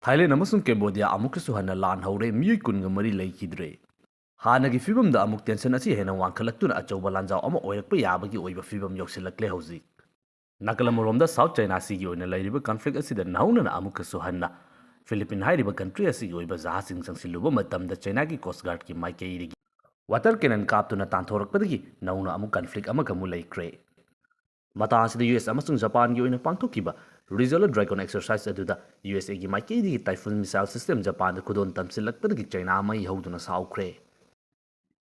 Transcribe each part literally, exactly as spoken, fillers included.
Thailand ꯑꯃꯁꯨꯡ ꯀꯦꯝꯕꯣꯗꯤꯌꯥ ꯑꯃꯨꯛꯀꯁꯨ ꯍꯟꯅ ꯂꯥꯟ ꯍꯧꯔꯦ, ꯃꯤꯑꯣꯏ ꯀꯨꯟꯒ ꯃꯔꯤ ꯂꯩꯈꯤꯗ꯭ꯔꯦ꯫ ꯍꯥꯟꯅꯒꯤ ꯐꯤꯕꯝꯗ ꯑꯃꯨꯛ ꯇꯦꯟꯁꯟ ꯑꯁꯤ ꯍꯦꯟꯅ ꯋꯥꯡꯈꯠꯂꯛꯇꯨꯅ ꯑꯆꯧꯕ ꯂꯥꯟꯖꯥꯎ ꯑꯃ ꯑꯣꯏꯔꯛꯄ ꯌꯥꯕꯒꯤ ꯑꯣꯏꯕ ꯐꯤꯕꯝ ꯌꯧꯁꯤꯜꯂꯛꯂꯦ ꯍꯧꯖꯤꯛ꯫ ꯅꯥꯀꯜ ꯑꯃꯔꯣꯝꯗ ꯁꯥꯎꯠ ꯆꯥꯏꯅꯥ ꯁꯤꯒꯤ ꯑꯣꯏꯅ ꯂꯩꯔꯤꯕ ꯀꯟꯐ꯭ꯂꯤꯛ ꯑꯁꯤꯗ ꯅꯧꯅꯅ ꯑꯃꯨꯛꯀꯁꯨ ꯍꯟꯅ ꯐꯤꯂꯤꯄꯤꯟ ꯍꯥꯏꯔꯤꯕ ꯀꯟꯇ꯭ꯔꯤ ꯑꯁꯤꯒꯤ ꯑꯣꯏꯕ ꯖꯍꯥꯖꯁꯤꯡ ꯆꯪꯁꯤꯜꯂꯨꯕ ꯃꯇꯝꯗ ꯆꯥꯏꯅꯥꯒꯤ ꯀꯣꯁ ꯒꯥꯔꯗꯀꯤ ꯃꯥꯏꯀꯩꯗꯒꯤ ꯋꯥꯇꯔ ꯀꯦꯅꯟ ꯀꯥꯞꯇꯨꯅ ꯇꯥꯟꯊꯣꯔꯛꯄꯗꯒꯤ ꯅꯧꯅ ꯑꯃꯨꯛ ꯀꯟꯐ꯭ꯂꯤꯛ ꯑꯃꯒ ꯑꯃꯨꯛ ꯂꯩꯈ꯭ꯔꯦ꯫ ꯃꯇꯥꯡ ꯑꯁꯤꯗ ꯌꯨ ꯑꯦꯁ ꯑꯃꯁꯨꯡ ꯖꯄꯥꯟꯒꯤ ꯑꯣꯏꯅ ꯄꯥꯡꯊꯣꯛꯈꯤꯕ ꯔꯤꯖꯅꯦꯜ ꯗ꯭ꯔꯦꯒꯣꯟ ꯑꯦꯛꯁꯔꯁꯥꯏꯖ ꯑꯗꯨꯗ ꯌꯨ ꯑꯦꯁ ꯑꯦꯒꯤ ꯃꯥꯏꯀꯩꯗꯒꯤ ꯇꯥꯏꯐꯨꯟ ꯃꯤꯁꯥꯏꯜ ꯁꯤꯁꯇꯦꯝ ꯖꯄꯥꯟꯗ ꯈꯨꯗꯣꯜ ꯇꯝꯁꯤꯜꯂꯛꯄꯗꯒꯤ ꯆꯥꯏꯅꯥ ꯃꯩ ꯍꯧꯗꯨꯅ ꯁꯥꯎꯈ꯭ꯔꯦ꯫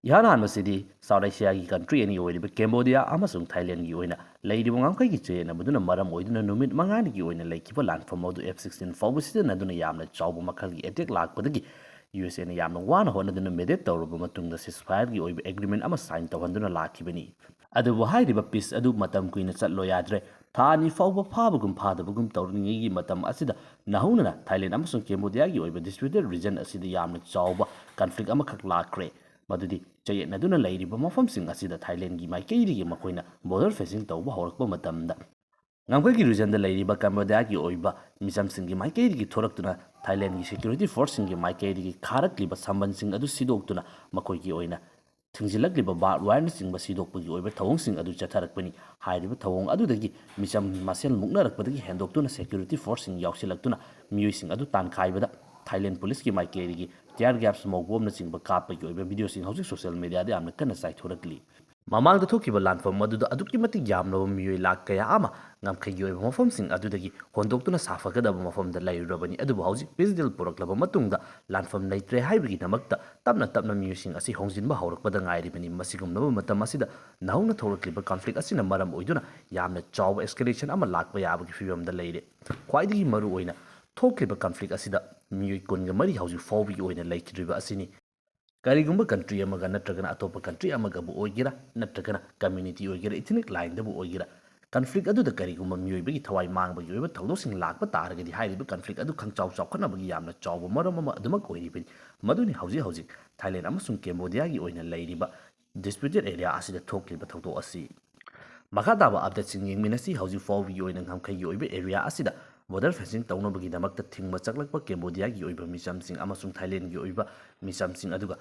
ꯏꯍꯥꯟ ꯍꯥꯟꯕꯁꯤꯗꯤ ꯁꯥꯎꯠ ꯑꯦꯁꯤꯌꯥꯒꯤ ꯀꯟꯇ꯭ꯔꯤ ꯑꯅꯤ ꯑꯣꯏꯔꯤꯕ ꯀꯦꯝꯕꯣꯗꯤꯌꯥ ꯑꯃꯁꯨꯡ ꯊꯥꯏꯂꯦꯟꯒꯤ ꯑꯣꯏꯅ ꯂꯩꯔꯤꯕ ꯉꯝꯈꯩꯒꯤ ꯆꯌꯦꯠꯅꯕꯗꯨꯅ ꯃꯔꯝ ꯑꯣꯏꯗꯨꯅ ꯅꯨꯃꯤꯠ ꯃꯉꯥꯅꯤꯒꯤ ꯑꯣꯏꯅ ꯂꯩꯈꯤꯕ ꯂꯥꯟꯐꯝ ꯑꯗꯨ ꯑꯦꯐ ꯁꯤꯛꯁꯇꯤꯟ ꯐꯥꯎꯕ ꯁꯤꯖꯤꯟꯅꯗꯨꯅ ꯌꯥꯝꯅ ꯆꯥꯎꯕ ꯃꯈꯜꯒꯤ ꯑꯦꯇꯦꯛ ꯂꯥꯛꯄꯗꯒꯤ ꯌꯨ ꯑꯦꯁ ꯑꯦꯅ ꯌꯥꯝꯅ ꯋꯥꯅ ꯍꯣꯠꯅꯗꯨꯅ ꯃꯦꯗꯦꯠ ꯇꯧꯔꯕ ꯃꯇꯨꯡꯗ ꯁꯤꯁꯐꯥꯌꯔꯒꯤ ꯑꯣꯏꯕ ꯑꯦꯒ꯭ꯔꯤꯃꯦꯟ ꯑꯃ ꯁꯥꯏꯟ ꯇꯧꯍꯟꯗꯨꯅ ꯂꯥꯛꯈꯤꯕꯅꯤ꯫ ꯑꯗꯨꯕꯨ ꯍꯥꯏꯔꯤꯕ ꯄꯤꯁ ꯑꯗꯨ ꯃꯇꯝ ꯀꯨꯏꯅ ꯆꯠꯂꯣ ꯌꯥꯗ꯭ꯔꯦ꯫ ꯊꯥ ꯑꯅꯤ ꯐꯥꯎꯕ ꯐꯥꯕꯒꯨꯝ ꯐꯥꯗꯕꯒꯨꯝ ꯇꯧꯔꯤꯉꯩꯒꯤ ꯃꯇꯝ ꯑꯁꯤꯗ ꯅꯧꯍꯧꯅꯅ ꯊꯥꯏꯂꯦꯟ ꯑꯃꯁꯨꯡ ꯀꯦꯝꯕꯣꯗꯤꯌꯥꯒꯤ ꯑꯣꯏꯕ ꯗꯤꯁꯄ꯭ꯌꯨꯇꯦꯠ ꯔꯤꯖꯟ ꯑꯁꯤꯗ ꯌꯥꯝꯅ ꯆꯥꯎꯕ ꯀꯟꯐ꯭ꯂꯤꯛ ꯑꯃꯈꯛ ꯂꯥꯛꯈ꯭ꯔꯦ꯫ ꯃꯗꯨꯗꯤ ꯆꯌꯦꯠꯅꯗꯨꯅ ꯂꯩꯔꯤꯕ ꯃꯐꯝꯁꯤꯡ ꯑꯁꯤꯗ ꯊꯥꯏꯂꯦꯟꯒꯤ ꯃꯥꯏꯀꯩꯗꯒꯤ ꯃꯈꯣꯏꯅ ꯕꯣꯔꯗꯔ ꯐꯦꯟꯁꯤꯡ ꯇꯧꯕ ꯍꯧꯔꯛꯄ ꯃꯇꯝꯗ ꯉꯝꯈꯩꯒꯤ ꯔꯤꯖꯟꯗ ꯂꯩꯔꯤꯕ ꯀꯦꯝꯕꯣꯗꯤꯌꯥꯒꯤ ꯑꯣꯏꯕ ꯃꯤꯆꯝꯁꯤꯡꯒꯤ ꯃꯥꯏꯀꯩꯗꯒꯤ ꯊꯣꯔꯛꯇꯨꯅ ꯊꯥꯏꯂꯦꯟꯒꯤ ꯁꯦꯀ꯭ꯌꯨꯔꯤꯇꯤ ꯐꯣꯔꯁꯁꯤꯡꯒꯤ ꯃꯥꯏꯀꯩꯗꯒꯤ ꯈꯥꯔꯛꯂꯤꯕ ꯁꯝꯕꯟꯁꯤꯡ ꯑꯗꯨ ꯁꯤꯗꯣꯛꯇꯨꯅ ꯃꯈꯣꯏꯒꯤ ꯑꯣꯏꯅ ꯊꯤꯡꯖꯤꯜꯂꯛꯂꯤꯕ ꯕꯥꯔꯕ ꯋꯥꯌꯔꯅꯆꯤꯡꯕ ꯁꯤꯗꯣꯛꯄꯒꯤ ꯑꯣꯏꯕ ꯊꯧꯑꯣꯡꯁꯤꯡ ꯑꯗꯨ ꯆꯠꯊꯔꯛꯄꯅꯤ꯫ ꯍꯥꯏꯔꯤꯕ ꯊꯧꯑꯣꯡ ꯑꯗꯨꯗꯒꯤ ꯃꯤꯆꯝ ꯃꯁꯦꯜ ꯃꯨꯛꯅꯔꯛꯄꯗꯒꯤ ꯍꯦꯟꯗꯣꯛꯇꯨꯅ ꯁꯦꯀ꯭ꯌꯨꯔꯤꯇꯤ ꯐꯣꯔꯁꯁꯤꯡ ꯌꯥꯎꯁꯤꯜꯂꯛꯇꯨꯅ ꯃꯤꯑꯣꯏꯁꯤꯡ ꯑꯗꯨ ꯇꯥꯟꯈꯥꯏꯕꯗ ꯊꯥꯏꯂꯦꯟ ꯄꯨꯂꯤꯁꯀꯤ ꯃꯥꯏꯀꯩꯗꯒꯤ ꯇꯤꯌꯥꯔ ꯒ꯭ꯌꯥꯁ ꯃꯧꯕꯣꯝꯅꯆꯤꯡꯕ ꯀꯥꯞꯄꯒꯤ ꯑꯣꯏꯕ ꯚꯤꯗꯤꯑꯣꯁꯤꯡ ꯍꯧꯖꯤꯛ ꯁꯣꯁꯤꯌꯦꯜ ꯃꯦꯗꯤꯌꯥꯗ ꯌꯥꯝꯅ ꯀꯟꯅ ꯆꯥꯏꯊꯣꯔꯛꯂꯤ꯫ ꯃꯃꯥꯡꯗ ꯊꯣꯛꯈꯤꯕ ꯂꯥꯟꯐꯝ ꯑꯗꯨꯗ ꯑꯗꯨꯛꯀꯤ ꯃꯇꯤꯛ ꯌꯥꯝꯂꯕ ꯃꯤꯑꯣꯏ ꯂꯥꯈ ꯀꯌꯥ ꯑꯃ ꯉꯝꯈꯩꯒꯤ ꯑꯣꯏꯕ ꯃꯐꯝꯁꯤꯡ ꯑꯗꯨꯗꯒꯤ ꯍꯣꯟꯗꯣꯛꯇꯨꯅ ꯁꯥꯐꯒꯗꯕ ꯃꯐꯝꯗ ꯂꯩꯔꯨꯔꯕꯅꯤ꯫ ꯑꯗꯨꯕꯨ ꯍꯧꯖꯤꯛ ꯄꯤꯁ ꯗꯤꯜ ꯄꯨꯔꯛꯂꯕ ꯃꯇꯨꯡꯗ ꯂꯥꯟꯐꯝ ꯂꯩꯇ꯭ꯔꯦ ꯍꯥꯏꯕꯒꯤꯗꯃꯛꯇ ꯇꯞꯅ ꯇꯞꯅ ꯃꯤꯑꯣꯏꯁꯤꯡ ꯑꯁꯤ ꯍꯣꯡꯖꯤꯟꯕ ꯍꯧꯔꯛꯄꯗ ꯉꯥꯏꯔꯤꯕꯅꯤ꯫ ꯃꯁꯤꯒꯨꯝꯂꯕ ꯃꯇꯝ ꯑꯁꯤꯗ ꯅꯧꯅ ꯊꯣꯛꯂꯛꯂꯤꯕ ꯀꯟꯐ꯭ꯂꯤꯛ ꯑꯁꯤꯅ ꯃꯔꯝ ꯑꯣꯏꯗꯨꯅ ꯌꯥꯝꯅ ꯆꯥꯎꯕ ꯑꯦꯁꯀꯦꯂꯦꯁꯟ ꯑꯃ ꯂꯥꯛꯄ ꯌꯥꯕꯒꯤ ꯐꯤꯕꯝꯗ ꯂꯩꯔꯦ꯫ ꯈ꯭ꯋꯥꯏꯗꯒꯤ ꯃꯔꯨꯑꯣꯏꯅ ꯊꯣꯛꯂꯤꯕ ꯀꯟꯐ꯭ꯂꯤꯛ ꯑꯁꯤꯗ ꯃꯤꯑꯣꯏ ꯀꯨꯟꯒ ꯃꯔꯤ ꯍꯧꯖꯤꯛ ꯐꯥꯎꯕꯒꯤ ꯑꯣꯏꯅ ꯂꯩꯈꯤꯗ꯭ꯔꯤꯕ ꯑꯁꯤꯅꯤ꯫ ꯀꯔꯤꯒꯨꯝꯕ ꯀꯟꯇ꯭ꯔꯤ ꯑꯃꯒ ꯅꯠꯇ꯭ꯔꯒꯅ ꯑꯇꯣꯞꯄ ꯀꯟꯇ꯭ꯔꯤ ꯑꯃꯒꯕꯨ ꯑꯣꯏꯒꯦꯔꯥ, ꯅꯠꯇ꯭ꯔꯒꯅ ꯀꯝꯃ꯭ꯌꯨꯅꯤꯇꯤ ꯑꯣꯏꯒꯦꯔꯥ, ꯏꯊꯅꯤꯛ ꯂꯥꯏꯟꯗꯕꯨ ꯑꯣꯏꯒꯦꯔꯥ, ꯀꯟꯐ꯭ꯂꯤꯛ ꯑꯗꯨꯗ ꯀꯔꯤꯒꯨꯝꯕ ꯃꯤꯑꯣꯏꯕꯒꯤ ꯊꯋꯥꯏ ꯃꯥꯡꯕꯒꯤ ꯑꯣꯏꯕ ꯊꯧꯗꯣꯛꯁꯤꯡ ꯂꯥꯛꯄ ꯇꯥꯔꯒꯗꯤ ꯍꯥꯏꯔꯤꯕ ꯀꯟꯐ꯭ꯂꯤꯛ ꯑꯗꯨ ꯈꯪꯆꯥꯎ ꯆꯥꯎꯈꯠꯅꯕꯒꯤ ꯌꯥꯝꯅ ꯆꯥꯎꯕ ꯃꯔꯝ ꯑꯃ ꯑꯗꯨꯃꯛ ꯑꯣꯏꯔꯤꯕꯅꯤ꯫ ꯃꯗꯨꯅꯤ ꯍꯧꯖꯤꯛ ꯍꯧꯖꯤꯛ ꯊꯥꯏꯂꯦꯟ ꯑꯃꯁꯨꯡ ꯀꯦꯝꯕꯣꯗꯤꯌꯥꯒꯤ ꯑꯣꯏꯅ ꯂꯩꯔꯤꯕ ꯗꯤꯁꯄ꯭ꯌꯨꯇꯦꯠ ꯑꯦꯔꯤꯌꯥ ꯑꯁꯤꯗ ꯊꯣꯛꯂꯤꯕ ꯊꯧꯗꯣꯛ ꯑꯁꯤ꯫ ꯃꯈꯥ ꯇꯥꯕ ꯑꯞꯗꯦꯠꯁꯤꯡ ꯌꯦꯡꯃꯤꯟꯅꯁꯤ꯫ ꯍꯧꯖꯤꯛ ꯐꯥꯎꯕꯒꯤ ꯑꯣꯏꯅ ꯉꯝꯈꯩꯒꯤ ꯑꯣꯏꯕ ꯑꯦꯔꯤꯌꯥ ꯑꯁꯤꯗ border fencing ꯇꯧꯅꯕꯒꯤꯗꯃꯛꯇ ꯊꯤꯡꯕ ꯆꯠꯂꯛꯄ ꯀꯦꯝꯕꯣꯗꯤꯌꯥꯒꯤ ꯑꯣꯏꯕ ꯃꯤꯆꯝꯁꯤꯡ ꯑꯃꯁꯨꯡ ꯊꯥꯏꯂꯦꯟꯒꯤ ꯑꯣꯏꯕ ꯃꯤꯆꯝꯁꯤꯡ, ꯑꯗꯨꯒ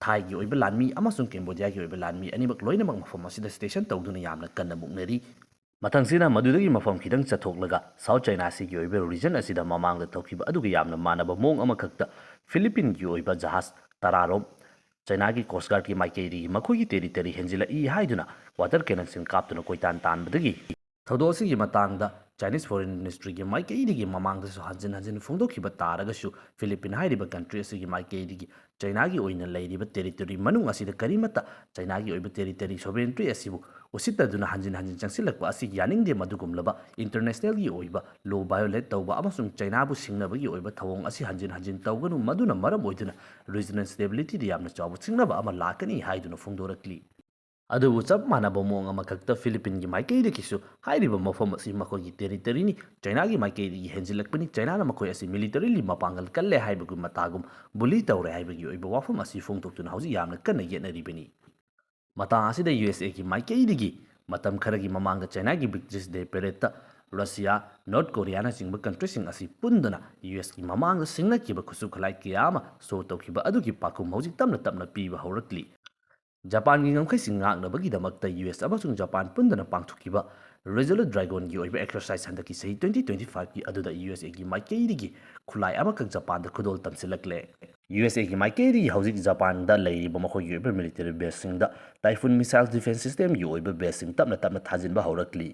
ꯊꯥꯏꯒꯤ ꯑꯣꯏꯕ ꯂꯥꯟꯃꯤ ꯑꯃꯁꯨꯡ ꯀꯦꯝꯕꯣꯗꯤꯌꯥꯒꯤ ꯑꯣꯏꯕ ꯂꯥꯟꯃꯤ ꯑꯅꯤꯃꯛ ꯂꯣꯏꯅꯃꯛ ꯃꯐꯝ ꯑꯁꯤꯗ station ꯇꯧꯗꯨꯅ ꯌꯥꯝꯅ ꯀꯟꯅ ꯃꯨꯛꯅꯔꯤ꯫ ꯃꯊꯪꯁꯤꯅ ꯃꯗꯨꯗꯒꯤ ꯃꯐꯝ ꯈꯤꯇꯪ ꯆꯠꯊꯣꯛꯂꯒ South China Seaꯒꯤ ꯑꯣꯏꯕ region ꯑꯁꯤꯗ ꯃꯃꯥꯡꯗ ꯇꯧꯈꯤꯕ ꯑꯗꯨꯒ ꯌꯥꯝꯅ ꯃꯥꯟꯅꯕ ꯃꯑꯣꯡ ꯑꯃꯈꯛꯇ ꯐꯤꯂꯤꯄꯤꯟꯒꯤ ꯑꯣꯏꯕ ꯖꯍꯥꯖ ꯇꯔꯥꯔꯣꯝ ꯆꯥꯏꯅꯥꯒꯤ Coast Guardꯀꯤ ꯃꯥꯏꯀꯩꯗꯒꯤ ꯃꯈꯣꯏꯒꯤ territory ꯍꯦꯟꯖꯤꯜꯂꯛꯏ ꯍꯥꯏꯗꯨꯅ water cannonꯁꯤꯡ ꯀꯥꯞꯇꯨꯅ ꯀꯣꯏꯇꯥꯟ ꯇꯥꯟꯕꯗꯒꯤ ꯊꯧꯗꯣꯛ ꯑꯁꯤꯒꯤ ꯃꯇꯥꯡꯗ Chinese Foreign Ministryꯒꯤ ꯃꯥꯏꯀꯩꯗꯒꯤ ꯃꯃꯥꯡꯗꯁꯨ ꯍꯟꯖꯤꯟ ꯍꯟꯖꯤꯟ ꯐꯣꯡꯗꯣꯛꯈꯤꯕ ꯇꯥꯔꯒꯁꯨ, ꯐꯤꯂꯤꯄꯤꯟ ꯍꯥꯏꯔꯤꯕ country ꯑꯁꯤꯒꯤ ꯃꯥꯏꯀꯩꯗꯒꯤ ꯆꯥꯏꯅꯥꯒꯤ ꯑꯣꯏꯅ ꯂꯩꯔꯤꯕ territory ꯃꯅꯨꯡ ꯑꯁꯤꯗ ꯀꯔꯤꯃꯠꯇ ꯆꯥꯏꯅꯥꯒꯤ ꯑꯣꯏꯕ territory sovereignty ꯑꯁꯤꯕꯨ ꯎꯁꯤꯠꯇꯗꯨꯅ ꯍꯟꯖꯤꯟ ꯍꯟꯖꯤꯟ ꯆꯪꯁꯤꯜꯂꯛꯄ ꯑꯁꯤ ꯌꯥꯅꯤꯡꯗꯦ꯫ ꯃꯗꯨꯒꯨꯝꯂꯕ internationalꯒꯤ ꯑꯣꯏꯕ law violate ꯇꯧꯕ ꯑꯃꯁꯨꯡ ꯆꯥꯏꯅꯥꯕꯨ ꯁꯤꯡꯅꯕꯒꯤ ꯑꯣꯏꯕ ꯊꯧꯑꯣꯡ ꯑꯁꯤ ꯍꯟꯖꯤꯟ ꯍꯟꯖꯤꯟ ꯇꯧꯒꯅꯨ꯫ ꯃꯗꯨꯅ ꯃꯔꯝ ꯑꯣꯏꯗꯨꯅ regional stabilityꯗ ꯌꯥꯝꯅ ꯆꯥꯎꯕ ꯁꯤꯡꯅꯕ ꯑꯃ ꯂꯥꯛꯀꯅꯤ ꯍꯥꯏꯗꯨꯅ ꯐꯣꯡꯗꯣꯔꯛꯂꯤ꯫ ꯑꯗꯨꯕꯨ ꯆꯞ ꯃꯥꯟꯅꯕ ꯃꯑꯣꯡ ꯑꯃꯈꯛꯇ ꯐꯤꯂꯤꯄꯤꯟꯒꯤ ꯃꯥꯏꯀꯩꯗꯒꯤꯁꯨ ꯍꯥꯏꯔꯤꯕ ꯃꯐꯝ ꯑꯁꯤ ꯃꯈꯣꯏꯒꯤ territoryꯅꯤ, ꯆꯥꯏꯅꯥꯒꯤ ꯃꯥꯏꯀꯩꯗꯒꯤ ꯍꯦꯟꯖꯤꯜꯂꯛꯄꯅꯤ, ꯆꯥꯏꯅꯥꯅ ꯃꯈꯣꯏ ꯑꯁꯤ militarily ꯃꯄꯥꯡꯒꯜ ꯀꯜꯂꯦ ꯍꯥꯏꯕꯒꯤ ꯃꯇꯥꯒꯨꯝ bully ꯇꯧꯔꯦ ꯍꯥꯏꯕꯒꯤ ꯑꯣꯏꯕ ꯋꯥꯐꯝ ꯑꯁꯤ ꯐꯣꯡꯗꯣꯛꯇꯨꯅ ꯍꯧꯖꯤꯛ ꯌꯥꯝꯅ ꯀꯟꯅ ꯌꯦꯠꯅꯔꯤꯕꯅꯤ꯫ ꯃꯇꯥꯡ ꯑꯁꯤꯗ USAꯒꯤ ꯃꯥꯏꯀꯩꯗꯒꯤ ꯃꯇꯝ ꯈꯔꯒꯤ ꯃꯃꯥꯡꯗ ꯆꯥꯏꯅꯥꯒꯤ Victory Day paradeꯇ ꯔꯁꯤꯌꯥ, ꯅꯣꯔꯠ ꯀꯣꯔꯤꯌꯥꯅꯆꯤꯡꯕ countryꯁꯤꯡ ꯑꯁꯤ ꯄꯨꯟꯗꯨꯅ USꯀꯤ ꯃꯃꯥꯡꯗ ꯁꯤꯡꯅꯈꯤꯕ ꯈꯨꯠꯁꯨ ꯈꯨꯠꯂꯥꯏ ꯀꯌꯥ ꯑꯃ show ꯇꯧꯈꯤꯕ ꯑꯗꯨꯒꯤ ꯄꯥꯎꯈꯨꯝ ꯍꯧꯖꯤꯛ ꯇꯞꯅ ꯇꯞꯅ ꯄꯤꯕ ꯍꯧꯔꯛꯂꯤ꯫ ꯖꯄꯥꯟꯒꯤ ꯉꯝꯈꯩꯁꯤꯡ ꯉꯥꯛꯅꯕꯒꯤꯗꯃꯛꯇ US ꯑꯃꯁꯨꯡ ꯖꯄꯥꯟ ꯄꯨꯟꯗꯨꯅ ꯄꯥꯡꯊꯣꯛꯈꯤꯕ Resolute Dragonꯒꯤ ꯑꯣꯏꯕ exercise ꯍꯟꯗꯛꯀꯤ ꯆꯍꯤ twenty twenty fiveꯀꯤ ꯑꯗꯨꯗ USAꯒꯤ ꯃꯥꯏꯀꯩꯗꯒꯤ ꯈꯨꯠꯂꯥꯏ ꯑꯃꯈꯛ ꯖꯄꯥꯟꯗ ꯈꯨꯗꯣꯜ ꯇꯝꯁꯤꯜꯂꯛꯂꯦ꯫ USAꯒꯤ ꯃꯥꯏꯀꯩꯗꯒꯤ ꯍꯧꯖꯤꯛ ꯖꯄꯥꯟꯗ ꯂꯩꯔꯤꯕ ꯃꯈꯣꯏꯒꯤ ꯑꯣꯏꯕ military baseꯁꯤꯡꯗ Typhoon missile defense systemꯒꯤ ꯑꯣꯏꯕ baseꯁꯤꯡ ꯇꯞꯅ ꯇꯞꯅ ꯊꯥꯖꯤꯟꯕ ꯍꯧꯔꯛꯂꯤ꯫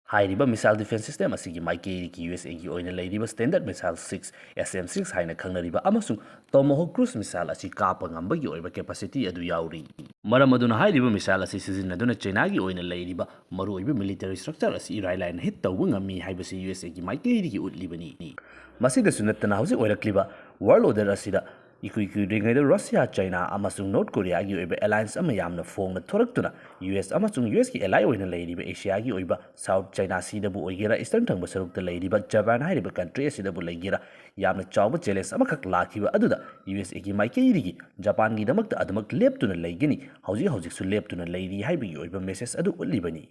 ꯍꯥꯏꯔꯤꯕ missile defense system ꯑꯁꯤꯒꯤ ꯃꯥꯏꯀꯩꯗꯒꯤ USAꯒꯤ ꯑꯣꯏꯅ ꯂꯩꯔꯤꯕ Standard Missile six, SM six ꯍꯥꯏꯅ ꯈꯪꯅꯔꯤꯕ ꯑꯃꯁꯨꯡ Tomahawk cruise missile ꯑꯁꯤ ꯀꯥꯞꯄ ꯉꯝꯕꯒꯤ ꯑꯣꯏꯕ capacity ꯑꯗꯨ ꯌꯥꯎꯔꯤ꯫ ꯃꯔꯝ ꯑꯗꯨꯅ ꯍꯥꯏꯔꯤꯕ missile ꯑꯁꯤ ꯁꯤꯖꯤꯟꯅꯗꯨꯅ ꯆꯥꯏꯅꯥꯒꯤ ꯑꯣꯏꯅ ꯂꯩꯔꯤꯕ ꯃꯔꯨꯑꯣꯏꯕ military structure ꯑꯁꯤ ꯏꯔꯥꯏ ꯂꯥꯏꯅ hit ꯇꯧꯕ ꯉꯝꯃꯤ ꯍꯥꯏꯕꯁꯤ USAꯒꯤ ꯃꯥꯏꯀꯩꯗꯒꯤ ꯎꯠꯂꯤꯕꯅꯤ꯫ ꯃꯁꯤꯗꯁꯨ ꯅꯠꯇꯅ ꯍꯧꯖꯤꯛ ꯑꯣꯏꯔꯛꯂꯤꯕ world order ꯑꯁꯤꯗ ꯏꯀꯨꯏ ꯀꯨꯏꯗ꯭ꯔꯤꯉꯩꯗ ꯔꯁꯤꯌꯥ, ꯆꯥꯏꯅꯥ ꯑꯃꯁꯨꯡ ꯅꯣꯔꯠ ꯀꯣꯔꯤꯌꯥꯒꯤ ꯑꯣꯏꯕ alliance ꯑꯃ ꯌꯥꯝꯅ ꯐꯣꯡꯅ ꯊꯣꯔꯛꯇꯨꯅ US ꯑꯃꯁꯨꯡ USꯀꯤ ally ꯑꯣꯏꯅ ꯂꯩꯔꯤꯕ ꯑꯦꯁꯤꯌꯥꯒꯤ ꯑꯣꯏꯕ South China Seaꯗꯕꯨ ꯑꯣꯏꯒꯦꯔꯥ, Eastern ꯊꯪꯕ ꯁꯔꯨꯛꯇ ꯂꯩꯔꯤꯕ ꯖꯄꯥꯟ ꯍꯥꯏꯔꯤꯕ country ꯑꯁꯤꯗꯕꯨ ꯂꯩꯒꯦꯔꯥ, ꯌꯥꯝꯅ ꯆꯥꯎꯕ challenge ꯑꯃꯈꯛ ꯂꯥꯛꯈꯤꯕ ꯑꯗꯨꯗ USAꯒꯤ ꯃꯥꯏꯀꯩꯗꯒꯤ ꯖꯄꯥꯟꯒꯤꯗꯃꯛꯇ ꯑꯗꯨꯃꯛ ꯂꯦꯞꯇꯨꯅ ꯂꯩꯒꯅꯤ, ꯍꯧꯖꯤꯛ ꯍꯧꯖꯤꯛꯁꯨ ꯂꯦꯞꯇꯨꯅ ꯂꯩꯔꯤ ꯍꯥꯏꯕꯒꯤ ꯑꯣꯏꯕ message ꯑꯗꯨ ꯎꯠꯂꯤꯕꯅꯤ꯫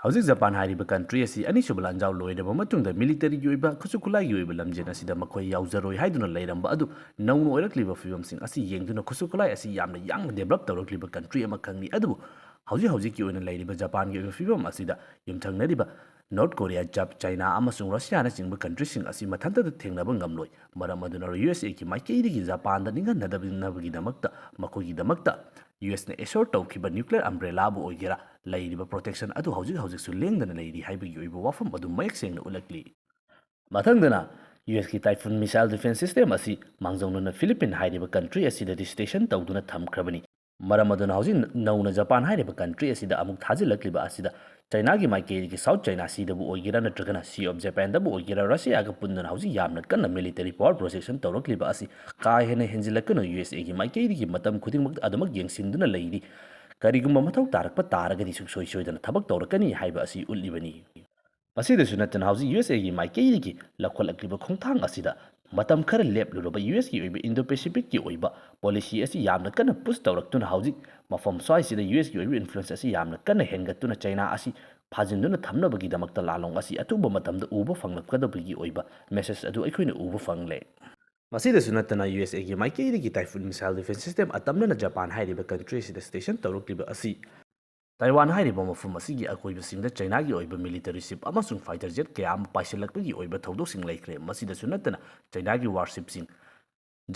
ꯍꯧꯖꯤꯛ ꯖꯄꯥꯟ ꯍꯥꯏꯔꯤꯕ ꯀꯟꯇ꯭ꯔꯤ ꯑꯁꯤ ꯑꯅꯤꯁꯨꯕ ꯂꯥꯟꯖꯥꯎ ꯂꯣꯏꯔꯕ ꯃꯇꯨꯡꯗ ꯃꯤꯂꯤꯇꯔꯤꯒꯤ ꯑꯣꯏꯕ ꯈꯨꯠꯁꯨ ꯈꯨꯠꯂꯥꯏꯒꯤ ꯑꯣꯏꯕ ꯂꯝꯖꯦꯜ ꯑꯁꯤꯗ ꯃꯈꯣꯏ ꯌꯥꯎꯖꯔꯣꯏ ꯍꯥꯏꯗꯨꯅ ꯂꯩꯔꯝꯕ ꯑꯗꯨ ꯅꯧꯅ ꯑꯣꯏꯔꯛꯂꯤꯕ ꯐꯤꯕꯝꯁꯤꯡ ꯑꯁꯤ ꯌꯦꯡꯗꯨꯅ ꯈꯨꯠꯁꯨ ꯈꯨꯠꯂꯥꯏ ꯑꯁꯤ ꯌꯥꯝꯅ ꯌꯥꯡꯅ ꯗꯦꯕꯂꯞ ꯇꯧꯔꯛꯂꯤꯕ ꯀꯟꯇ꯭ꯔꯤ ꯑꯃꯈꯛꯅꯤ꯫ ꯑꯗꯨꯕꯨ ꯍꯧꯖꯤꯛ ꯍꯧꯖꯤꯛꯀꯤ ꯑꯣꯏꯅ ꯂꯩꯔꯤꯕ ꯖꯄꯥꯟꯒꯤ ꯑꯣꯏꯕ ꯐꯤꯕꯝ ꯑꯁꯤꯗ ꯌꯨꯝꯊꯪꯅꯔꯤꯕ ꯅꯣꯔꯠ ꯀꯣꯔꯤꯌꯥ, ꯖꯞ-, ꯆꯥꯏꯅꯥ ꯑꯃꯁꯨꯡ ꯔꯁꯤꯌꯥꯅꯆꯤꯡꯕ ꯀꯟꯇ꯭ꯔꯤꯁꯤꯡ ꯑꯁꯤ ꯃꯊꯟꯇꯗ ꯊꯦꯡꯅꯕ ꯉꯝꯂꯣꯏ꯫ ꯃꯔꯝ ꯑꯗꯨꯅ ꯌꯨ ꯑꯦꯁ ꯑꯦꯒꯤ ꯃꯥꯏꯀꯩꯗꯒꯤ ꯖꯄꯥꯟꯗ ꯅꯤꯡꯍꯟꯅꯗꯅꯕꯒꯤꯗꯃꯛꯇ ꯃꯈꯣꯏꯒꯤꯗꯃꯛꯇ ꯌꯨ ꯑꯦꯁꯅ ꯑꯦꯁꯣꯔ ꯇꯧꯈꯤꯕ ꯅ꯭ꯌꯨꯀ꯭ꯂꯤꯌꯔ ꯑꯝꯕ꯭ꯔꯦꯂꯥꯕꯨ ꯑꯣꯏꯒꯦꯔꯥ, ꯂꯩꯔꯤꯕ ꯄ꯭ꯔꯣꯇꯦꯛꯁꯟ ꯑꯗꯨ ꯍꯧꯖꯤꯛ ꯍꯧꯖꯤꯛꯁꯨ ꯂꯦꯡꯗꯅ ꯂꯩꯔꯤ ꯍꯥꯏꯕꯒꯤ ꯑꯣꯏꯕ ꯋꯥꯐꯝ ꯑꯗꯨ ꯃꯌꯦꯛ ꯁꯦꯡꯅ ꯎꯠꯂꯛꯂꯤ꯫ ꯃꯊꯪꯗꯅ, ꯌꯨ ꯑꯦꯁꯀꯤ ꯇꯥꯏꯐꯨꯟ ꯃꯤꯁꯥꯏꯜ ꯗꯤꯐꯦꯟꯁ ꯁꯤꯁꯇꯦꯝ ꯑꯁꯤ ꯃꯥꯡꯖꯧꯅꯅ ꯐꯤꯂꯤꯄꯤꯟ ꯍꯥꯏꯔꯤꯕ ꯀꯟꯇ꯭ꯔꯤ ꯑꯁꯤꯗꯗꯤ ꯁ꯭ꯇꯦꯁꯟ ꯇꯧꯗꯨꯅ ꯊꯝꯈ꯭ꯔꯕꯅꯤ꯫ ꯃꯔꯝ ꯑꯗꯨꯅ ꯍꯧꯖꯤꯛ ꯅꯧꯅ ꯖꯄꯥꯟ ꯍꯥꯏꯔꯤꯕ ꯀꯟꯇ꯭ꯔꯤ ꯑꯁꯤꯗ ꯑꯃꯨꯛ ꯊꯥꯖꯤꯜꯂꯛꯂꯤꯕ ꯑꯁꯤꯗ ꯆꯥꯏꯅꯥꯒꯤ ꯃꯥꯏꯀꯩꯗꯒꯤ ꯁꯥꯎꯠ ꯆꯥꯏꯅꯥ ꯁꯤꯗꯕꯨ ꯑꯣꯏꯒꯦꯔꯥ ꯅꯠꯇ꯭ꯔꯒꯅ ꯁꯤ ꯑꯣꯐ ꯖꯄꯥꯟꯗꯕꯨ ꯑꯣꯏꯒꯦꯔꯥ ꯔꯁꯤꯌꯥꯒ ꯄꯨꯟꯗꯨꯅ ꯍꯧꯖꯤꯛ ꯌꯥꯝꯅ ꯀꯟꯅ ꯃꯤꯂꯤꯇꯔꯤ ꯄꯋꯥꯔ ꯄ꯭ꯔꯣꯖꯦꯛꯁꯟ ꯇꯧꯔꯛꯂꯤꯕ ꯑꯁꯤ ꯀꯥ ꯍꯦꯟꯅ ꯍꯦꯟꯖꯤꯜꯂꯛꯀꯅꯨ, ꯌꯨ ꯑꯦꯁ ꯑꯦꯒꯤ ꯃꯥꯏꯀꯩꯗꯒꯤ ꯃꯇꯝ ꯈꯨꯗꯤꯡꯃꯛꯇ ꯑꯗꯨꯃꯛ ꯌꯦꯡꯁꯤꯟꯗꯨꯅ ꯂꯩꯔꯤ꯫ ꯀꯔꯤꯒꯨꯝꯕ ꯃꯊꯧ ꯇꯥꯔꯛꯄ ꯇꯥꯔꯒꯗꯤ ꯁꯨꯡꯁꯣꯏ ꯁꯣꯏꯗꯅ ꯊꯕꯛ ꯇꯧꯔꯛꯀꯅꯤ ꯍꯥꯏꯕ ꯑꯁꯤ ꯎꯠꯂꯤꯕꯅꯤ꯫ ꯃꯁꯤꯗꯁꯨ ꯅꯠꯇꯅ ꯍꯧꯖꯤꯛ ꯌꯨ ꯑꯦꯁ ꯑꯦꯒꯤ ꯃꯥꯏꯀꯩꯗꯒꯤ ꯂꯧꯈꯠꯂꯛꯂꯤꯕ ꯈꯣꯡꯊꯥꯡ ꯑꯁꯤꯗ ꯃꯇꯝ ꯈꯔ ꯂꯦꯞꯂꯨꯔꯕ ꯌꯨ ꯑꯦꯁꯀꯤ ꯑꯣꯏꯕ ꯏꯟꯗꯣ ꯄꯦꯁꯤꯐꯤꯛꯀꯤ ꯑꯣꯏꯕ ꯄꯣꯂꯤꯁꯤ ꯑꯁꯤ ꯌꯥꯝꯅ ꯀꯟꯅ ꯄꯨꯁ ꯇꯧꯔꯛꯇꯨꯅ ꯍꯧꯖꯤꯛ ꯃꯐꯝ ꯁ꯭ꯋꯥꯏꯁꯤꯗ ꯌꯨ ꯑꯦꯁꯀꯤ ꯑꯣꯏꯕ ꯏꯟꯐ꯭ꯂꯨꯌꯦꯟꯁ ꯑꯁꯤ ꯌꯥꯝꯅ ꯀꯟꯅ ꯍꯦꯟꯒꯠꯇꯨꯅ ꯆꯥꯏꯅꯥ ꯑꯁꯤ ꯐꯥꯖꯤꯟꯗꯨꯅ ꯊꯝꯅꯕꯒꯤꯗꯃꯛꯇ ꯂꯥꯂꯣꯡ ꯑꯁꯤ ꯑꯊꯨꯕ ꯃꯇꯝꯗ ꯎꯕ ꯐꯪꯂꯛꯀꯗꯕꯒꯤ ꯑꯣꯏꯕ ꯃꯦꯁꯦꯖ ꯑꯗꯨ ꯑꯩꯈꯣꯏꯅ ꯎꯕ ꯐꯪꯂꯦ꯫ ꯃꯁꯤꯗꯁꯨ ꯅꯠꯇꯅ ꯌꯨ ꯑꯦꯁ ꯑꯦꯒꯤ ꯃꯥꯏꯀꯩꯗꯒꯤ ꯇꯥꯏꯐꯨꯟ ꯃꯤꯁꯥꯏꯜ ꯗꯤꯐꯦꯟꯁ ꯁꯤꯁꯇꯦꯝ ꯑꯇꯝꯅꯅ ꯖꯄꯥꯟ ꯍꯥꯏꯔꯤꯕ ꯀꯟꯇ꯭ꯔꯤ ꯑꯁꯤꯗ ꯁ꯭ꯇꯦꯁꯟ ꯇꯧꯔꯛꯂꯤꯕ ꯑꯁꯤ ꯇꯥꯏꯋꯥꯟ ꯍꯥꯏꯔꯤꯕ ꯃꯐꯝ ꯑꯁꯤꯒꯤ ꯑꯀꯣꯏꯕꯁꯤꯡꯗ ꯆꯥꯏꯅꯥꯒꯤ ꯑꯣꯏꯕ ꯃꯤꯂꯤꯇꯔꯤ ꯁꯤꯞ ꯑꯃꯁꯨꯡ ꯐꯥꯏꯇꯔ ꯖꯦꯠ ꯀꯌꯥ ꯑꯃ ꯄꯥꯏꯁꯤꯜꯂꯛꯄꯒꯤ ꯑꯣꯏꯕ ꯊꯧꯗꯣꯛꯁꯤꯡ ꯂꯩꯈ꯭ꯔꯦ꯫ ꯃꯁꯤꯗꯁꯨ ꯅꯠꯇꯅ ꯆꯥꯏꯅꯥꯒꯤ ꯋꯥꯔꯁꯤꯞꯁꯤꯡ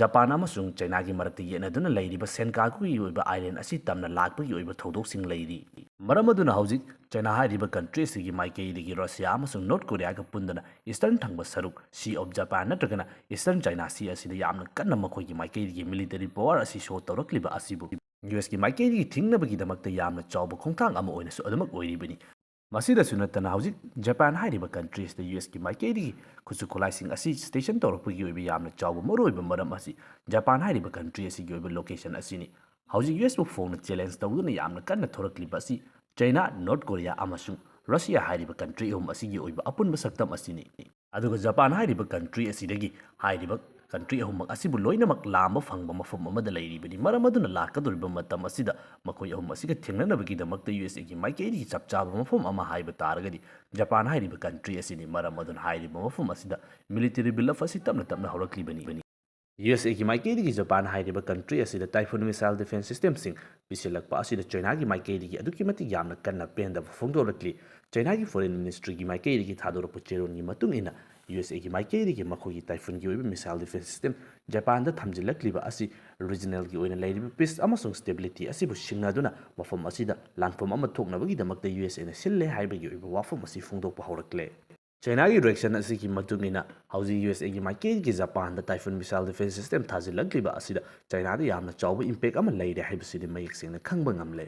ꯖꯄꯥꯟ ꯑꯃꯁꯨꯡ ꯆꯥꯏꯅꯥꯒꯤ ꯃꯔꯛꯇ ꯌꯦꯠꯅꯗꯨꯅ ꯂꯩꯔꯤꯕ ꯁꯦꯟꯀꯥꯀꯨꯒꯤ ꯑꯣꯏꯕ ꯑꯥꯏꯂꯦꯟ ꯑꯁꯤ ꯇꯝꯅ ꯂꯥꯛꯄꯒꯤ ꯑꯣꯏꯕ ꯊꯧꯗꯣꯛꯁꯤꯡ ꯂꯩꯔꯤ꯫ ꯃꯔꯝ ꯑꯗꯨꯅ ꯍꯧꯖꯤꯛ ꯆꯥꯏꯅꯥ ꯍꯥꯏꯔꯤꯕ ꯀꯟꯇ꯭ꯔꯤ ꯑꯁꯤꯒꯤ ꯃꯥꯏꯀꯩꯗꯒꯤ ꯔꯁꯤꯌꯥ ꯑꯃꯁꯨꯡ ꯅꯣꯔꯠ ꯀꯣꯔꯤꯌꯥꯒ ꯄꯨꯟꯗꯨꯅ ꯏꯁꯇꯔꯟ ꯊꯪꯕ ꯁꯔꯨꯛ ꯁꯤ ꯑꯣꯐ ꯖꯄꯥꯟ ꯅꯠꯇ꯭ꯔꯒꯅ ꯏꯁꯇꯔꯟ ꯆꯥꯏꯅꯥ ꯁꯤ ꯑꯁꯤꯗ ꯌꯥꯝꯅ ꯀꯟꯅ ꯃꯈꯣꯏꯒꯤ ꯃꯥꯏꯀꯩꯗꯒꯤ ꯃꯤꯂꯤꯇꯔꯤ ꯄꯋꯥꯔ ꯑꯁꯤ ꯁꯣ ꯇꯧꯔꯛꯂꯤꯕ ꯑꯁꯤꯕꯨ ꯌꯨ ꯑꯦꯁꯀꯤ ꯃꯥꯏꯀꯩꯗꯒꯤ ꯊꯤꯡꯅꯕꯒꯤꯗꯃꯛꯇ ꯌꯥꯝꯅ ꯆꯥꯎꯕ ꯈꯣꯡꯊꯥꯡ ꯑꯃ ꯑꯣꯏꯅꯁꯨ ꯑꯗꯨꯃꯛ ꯑꯣꯏꯔꯤꯕꯅꯤ꯫ ꯃꯁꯤꯗꯁꯨ ꯅꯠꯇꯅ ꯍꯧꯖꯤꯛ ꯖꯄꯥꯟ ꯍꯥꯏꯔꯤꯕ ꯀꯟꯇ꯭ꯔꯤ ꯑꯁꯤꯗ ꯌꯨ ꯑꯦꯁꯀꯤ ꯃꯥꯏꯀꯩꯗꯒꯤ ꯈꯨꯠꯁꯨ ꯈꯨꯠꯂꯥꯏꯁꯤꯡ ꯑꯁꯤ ꯁ꯭ꯇꯦꯁꯟ ꯇꯧꯔꯛꯄꯒꯤ ꯑꯣꯏꯕ ꯌꯥꯝꯅ ꯆꯥꯎꯕ ꯃꯔꯨꯑꯣꯏꯕ ꯃꯔꯝ ꯑꯁꯤ ꯖꯄꯥꯟ ꯍꯥꯏꯔꯤꯕ ꯀꯟꯇ꯭ꯔꯤ ꯑꯁꯤꯒꯤ ꯑꯣꯏꯕ ꯂꯣꯀꯦꯁꯟ ꯑꯁꯤꯅꯤ꯫ ꯍꯧꯖꯤꯛ ꯌꯨ ꯑꯦꯁꯄꯨ ꯐꯣꯡꯅ ꯆꯦꯂꯦꯟꯖ ꯇꯧꯗꯨꯅ ꯌꯥꯝꯅ ꯀꯟꯅ ꯊꯣꯔꯛꯂꯤꯕ ꯑꯁꯤ ꯆꯥꯏꯅꯥ, ꯅꯣꯔꯠ ꯀꯣꯔꯤꯌꯥ ꯑꯃꯁꯨꯡ ꯔꯁꯤꯌꯥ ꯍꯥꯏꯔꯤꯕ ꯀꯟꯇ꯭ꯔꯤ ꯑꯍꯨꯝ ꯑꯁꯤꯒꯤ ꯑꯣꯏꯕ ꯑꯄꯨꯟꯕ ꯁꯛꯇꯝ ꯑꯁꯤꯅꯤ꯫ ꯑꯗꯨꯒ ꯖꯄꯥꯟ ꯍꯥꯏꯔꯤꯕ ꯀꯟꯇ꯭ꯔꯤ ꯑꯁꯤꯗꯒꯤ ꯍꯥꯏꯔꯤꯕ ꯀꯟꯇ꯭ꯔꯤ ꯑꯍꯨꯝꯃꯛ ꯑꯁꯤꯕꯨ ꯂꯣꯏꯅꯃꯛ ꯂꯥꯝꯕ ꯐꯪꯕ ꯃꯐꯝ ꯑꯃꯗ ꯂꯩꯔꯤꯕꯅꯤ꯫ ꯃꯔꯝ ꯑꯗꯨꯅ ꯂꯥꯛꯀꯗꯧꯔꯤꯕ ꯃꯇꯝ ꯑꯁꯤꯗ ꯃꯈꯣꯏ ꯑꯍꯨꯝ ꯑꯁꯤꯒ ꯊꯦꯡꯅꯅꯕꯒꯤꯗꯃꯛꯇ ꯌꯨ ꯑꯦꯁ ꯑꯦꯒꯤ ꯃꯥꯏꯀꯩꯗꯒꯤ ꯆꯞ ꯆꯥꯕ ꯃꯐꯝ ꯑꯃ ꯍꯥꯏꯕ ꯇꯥꯔꯒꯗꯤ ꯖꯄꯥꯟ ꯍꯥꯏꯔꯤꯕ ꯀꯟꯇ꯭ꯔꯤ ꯑꯁꯤꯅꯤ꯫ ꯃꯔꯝ ꯑꯗꯨꯅ ꯍꯥꯏꯔꯤꯕ ꯃꯐꯝ ꯑꯁꯤꯗ ꯃꯤꯂꯤꯇꯔꯤ ꯕꯤꯜ ꯑꯞ ꯑꯁꯤ ꯇꯞꯅ ꯇꯞꯅ ꯍꯧꯔꯛꯂꯤꯕꯅꯤ꯫ ꯌꯨ ꯑꯦꯁ ꯑꯦꯒꯤ ꯃꯥꯏꯀꯩꯗꯒꯤ ꯖꯄꯥꯟ ꯍꯥꯏꯔꯤꯕ ꯀꯟꯇ꯭ꯔꯤ ꯑꯁꯤꯗ ꯇꯥꯏꯐꯨꯟ ꯃꯤꯁꯥꯏꯜ ꯗꯤꯐꯦꯟꯁ ꯁꯤꯁꯇꯦꯝꯁꯤꯡ ꯄꯤꯁꯤꯜꯂꯛꯄ ꯑꯁꯤꯗ ꯆꯥꯏꯅꯥꯒꯤ ꯃꯥꯏꯀꯩꯗꯒꯤ ꯑꯗꯨꯛꯀꯤ ꯃꯇꯤꯛ ꯌꯥꯝꯅ ꯀꯟꯅ ꯄꯦꯟꯗꯕ ꯐꯣꯡꯗꯣꯔꯛꯂꯤ꯫ ꯆꯥꯏꯅꯥꯒꯤ ꯐꯣꯔꯦꯟ ꯃꯤꯅꯤꯁꯇ꯭ꯔꯤꯒꯤ ꯃꯥꯏꯀꯩꯗꯒꯤ ꯊꯥꯗꯣꯔꯛꯄ ꯆꯦꯔꯣꯜꯒꯤ ꯃꯇꯨꯡ ꯏꯟꯅ ꯌꯨ ꯑꯦꯁ ꯑꯦꯒꯤ ꯃꯥꯏꯀꯩꯗꯒꯤ ꯃꯈꯣꯏꯒꯤ ꯇꯥꯏꯐꯨꯟꯒꯤ ꯑꯣꯏꯕ ꯃꯤꯁꯥꯏꯜ ꯗꯤꯐꯦꯟꯁ ꯁꯤꯁꯇꯦꯝ ꯖꯄꯥꯟꯗ ꯊꯝꯖꯤꯜꯂꯛꯂꯤꯕ ꯑꯁꯤ ꯔꯤꯖꯅꯦꯜꯒꯤ ꯑꯣꯏꯅ ꯂꯩꯔꯤꯕ ꯄꯤꯁ ꯑꯃꯁꯨꯡ ꯁ꯭ꯇꯦꯕꯤꯂꯤꯇꯤ ꯑꯁꯤꯕꯨ ꯁꯤꯡꯅꯗꯨꯅ ꯃꯐꯝ ꯑꯁꯤꯗ ꯂꯥꯟꯐꯝ ꯑꯃ ꯊꯣꯛꯅꯕꯒꯤꯗꯃꯛꯇ ꯌꯨ ꯑꯦꯁ ꯑꯦꯅ ꯁꯤꯜꯂꯦ ꯍꯥꯏꯕꯒꯤ ꯑꯣꯏꯕ ꯋꯥꯐꯝ ꯑꯁꯤ ꯐꯣꯡꯗꯣꯛꯄ ꯍꯧꯔꯛꯂꯦ꯫ ꯆꯥꯏꯅꯥꯒꯤ ꯔꯤꯑꯦꯛꯁꯟ ꯑꯁꯤꯒꯤ ꯃꯇꯨꯡ ꯏꯟꯅ ꯍꯧꯖꯤꯛ ꯌꯨ ꯑꯦꯁ ꯑꯦꯒꯤ ꯃꯥꯏꯀꯩꯒꯤ ꯖꯄꯥꯟꯗ ꯇꯥꯏꯐꯨꯟ ꯃꯤꯁꯥꯏꯜ ꯗꯤꯐꯦꯟꯁ ꯁꯤꯁꯇꯦꯝ ꯊꯥꯖꯤꯜꯂꯛꯂꯤꯕ ꯑꯁꯤꯗ ꯆꯥꯏꯅꯥꯗ ꯌꯥꯝꯅ ꯆꯥꯎꯕ ꯏꯝꯄꯦꯛ ꯑꯃ ꯂꯩꯔꯦ ꯍꯥꯏꯕꯁꯤꯗꯤ ꯃꯌꯦꯛ ꯁꯦꯡꯅ ꯈꯪꯕ ꯉꯝꯂꯦ꯫